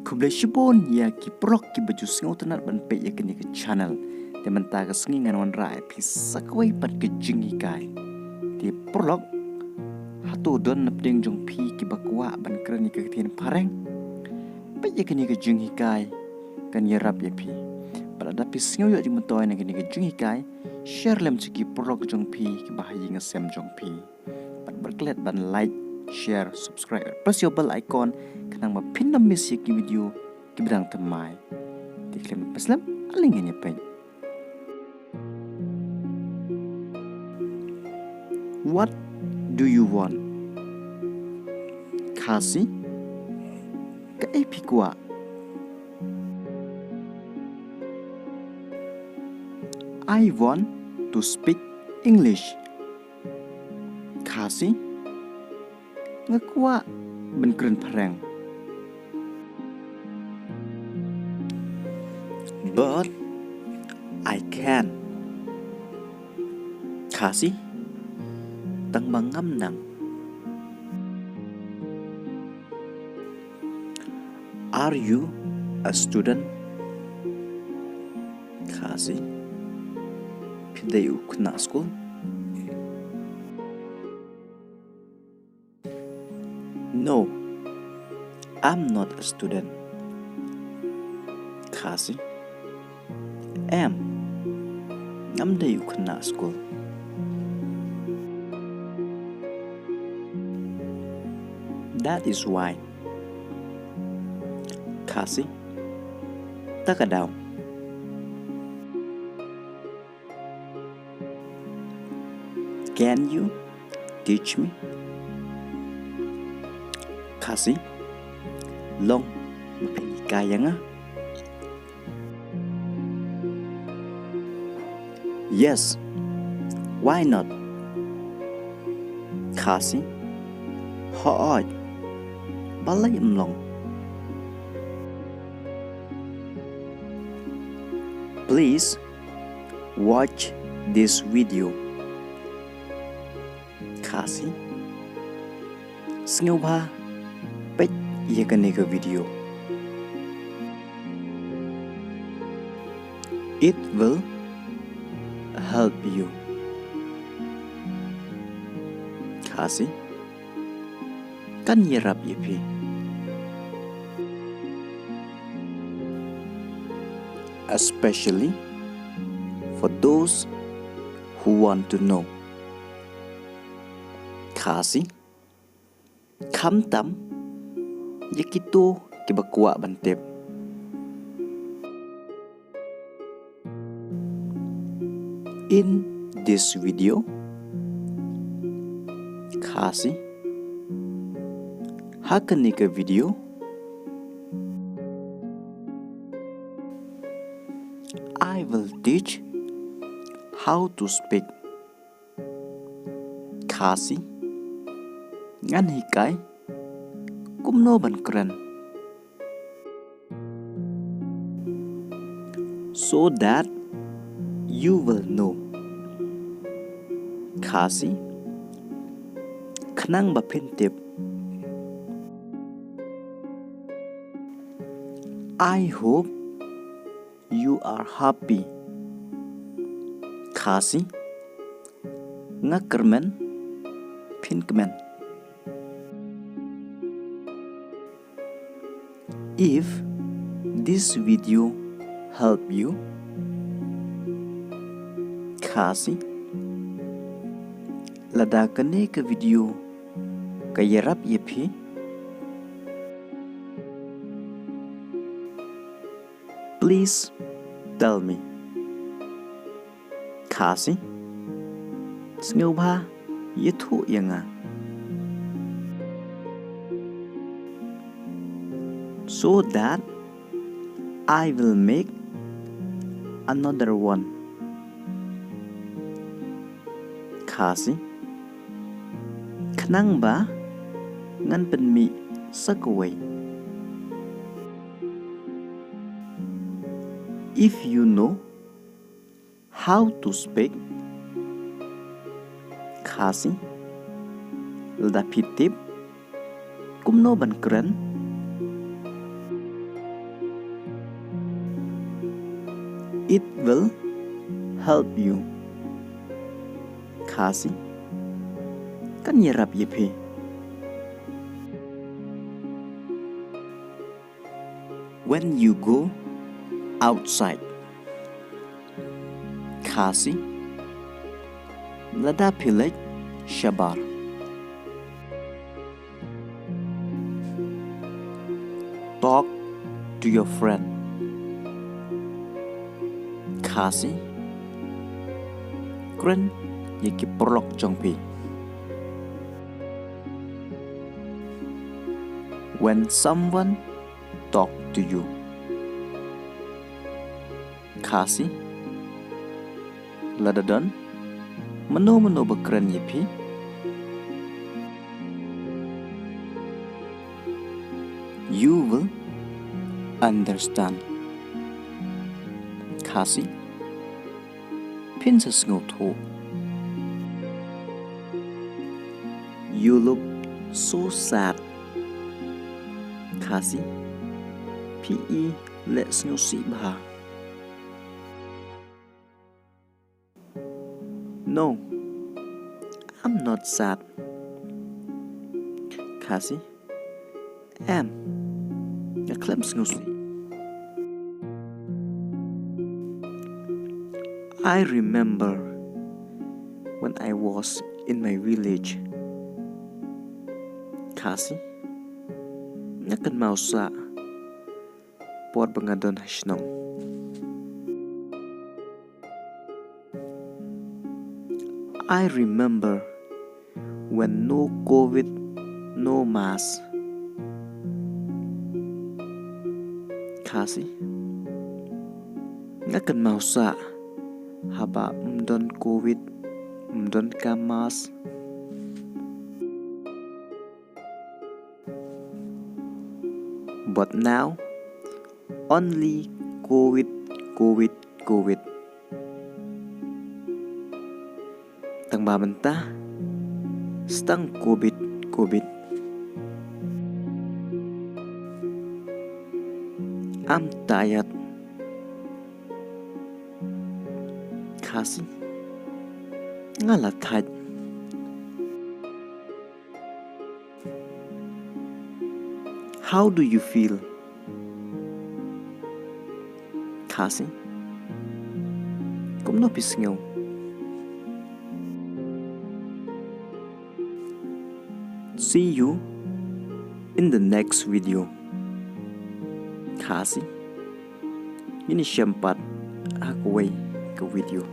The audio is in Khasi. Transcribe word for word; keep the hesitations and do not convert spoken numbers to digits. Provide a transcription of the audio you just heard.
Khublei shibun ïa ki paralok kiba ju sngewtynnat ban peit ïa kane ka channel. Te mynta ka sngi ngan wanrah ïa phi sa kawei pat ka jinghikai. Te paralok, hato don napdeng jong phi kiba kwah ban kren ïa ka ktien phareng? Peit ïa kane ka jinghikai, kan ïarap ïa phi. Bad lada phi sngew ïoh jingmyntoi na kane ka jinghikai, share lem sha ki paralok jong phi kiba ha ïing ha sem jong phi. Bad bad klet ban like, share, subscribe, press ïa u bell icon, khnang ba phin ym miss ïa ki video kiba dang thymmai. Te khlem pynslem, ale ngin ïa peit. What do you want? Khasi, kaei phi kwah? I want to speak English. Khasi, nga kwah ban kren phareng. But I can't. Khasi, tang ba ngam nang. Are you a student? Khasi, phi dei u khynnah skul? No, I'm not a student. Khasi, em, ngam dei u khynnah skul. That is why. Khasi, ta ka daw. Can you teach me? Khasi, long ba phin hikai ïa nga? Yes, why not? Khasi, hooid, balei ym long? Please watch this video. Khasi, sngewbha peit ïa kane ka video. It will help you. Khasi, kan ïarap ïa phi. Especially for those who want to know. Khasi, khamtam ïa kito kiba kwah ban tip. In this video, Khasi, ha kane ka video, I will teach how to speak. Khasi, ngan hikai kumno ban kren. So that you will know. Khasi, khnang ba phin tip. I hope you are happy. Khasi, nga kyrmen phin kmen. If this video help you, Khasi, lada kane ka video ka ïarap ïa phi, please tell me. Khasi, sngewbha ïathuh ïa nga. So that I will make another one. Khasi, khnang ba ngan pynmih sa kawei. If you know how to speak Khasi, lada phi tip kumno ban kren, It will help you. Khasi, kan ïarap ïa phi. When you go outside. Khasi, lada phi leit shabar. Talk to your friend. Khasi, kren ïa ki paralok jong phi. When someone talk to you. Khasi, lada don mano mano ba kren ïa phi, you will understand. Khasi, phin sa sngewthuh. You look so sad. Khasi, phi i leh sngewsih bha. No, I'm not sad. Khasi, em, nga khlem sngewsih. I remember when I was in my village. Khasi, nga kynmaw sah por ba nga don ha shnong. I remember when no covid, no mask. Khasi, nga kynmaw sah haba ym don covid, ym don ka mask. But now, only covid, covid, covid. Tang ba mynta, stang covid, covid. I'm tired. Khasi, nga la thait. How do you feel? Khasi, kumno phi sngew? See you in the next video. Khasi, ngin ïashem pat ha kawei ka video.